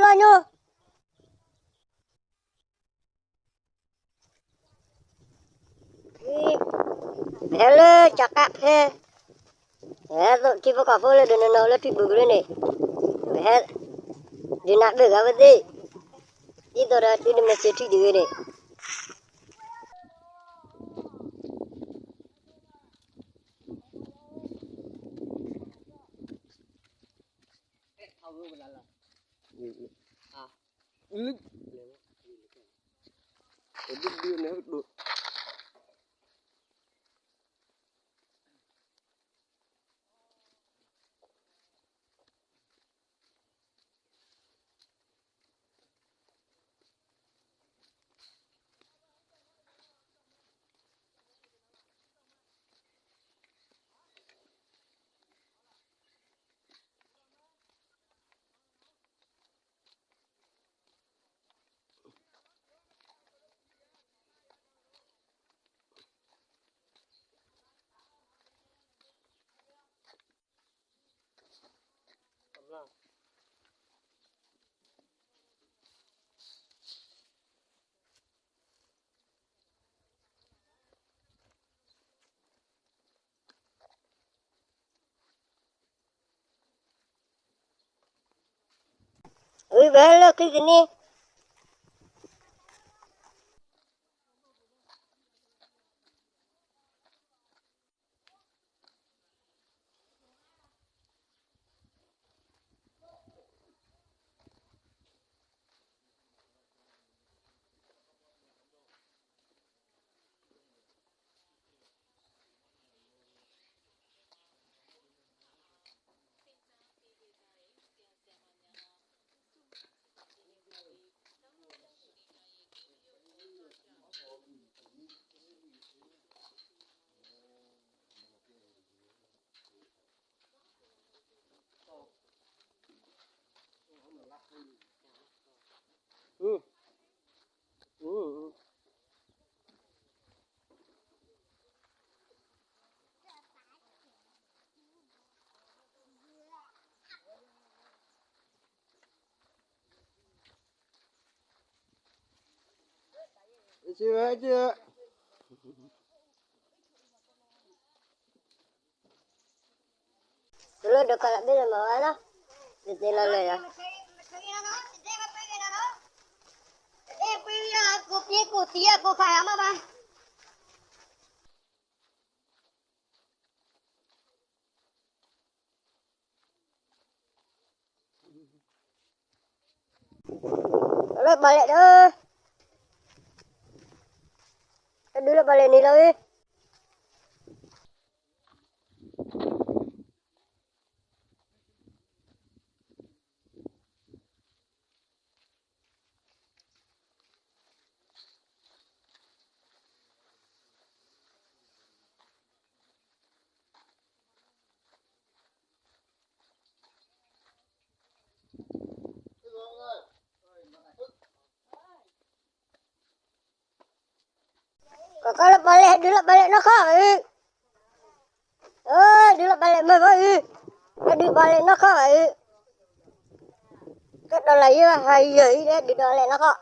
ဘျီညိ ဟဲလၢကၠီကးဖဲ ဟဲသိးထံဖိကီၢ်ဖိလၢဒိးနီၢ်နီၢ်လၢထံပူၤကရၢန့ၣ် ပဟဲ ဒုးနၢ်ပၢၢ်ဂၤဝဲသ့ၣ် ဒ်သိးဒီးသုတမ့ၢ်စၢၤထံဒံးဂ့ၤန့ၣ် အုၣ်ဘဲလၢခံကန့ၣ် တလၢဒိးခးလီၤဘ့ၣ်လၢမၤဝဲလီၤ, တသ့လီၤလၢာ်ယၤ, လၢပှၤလဲၣ်ဒီး, တဒုလၢပှၤလဲၣ်န့ၣ်လီၤဝဲ. ကီၢ်ကီၢ်လၢပှၤလဲၣ် ဟဲဒုးလၢပှၤလဲၣ်နီၢ်ခီၣ်အံၤ, ဒုးလၢပှၤလဲၣ်မ့ၢ်ဘၣ်အံၤ, ဟဲဒုးပှၤလဲၣ်နီၢ်ခီၣ်အံၤ, ကဲဒီးလၢယဟဲယၤအံၤ ဟဲဒုးဒီးလဲၣ်နီၢ်ခီၣ်.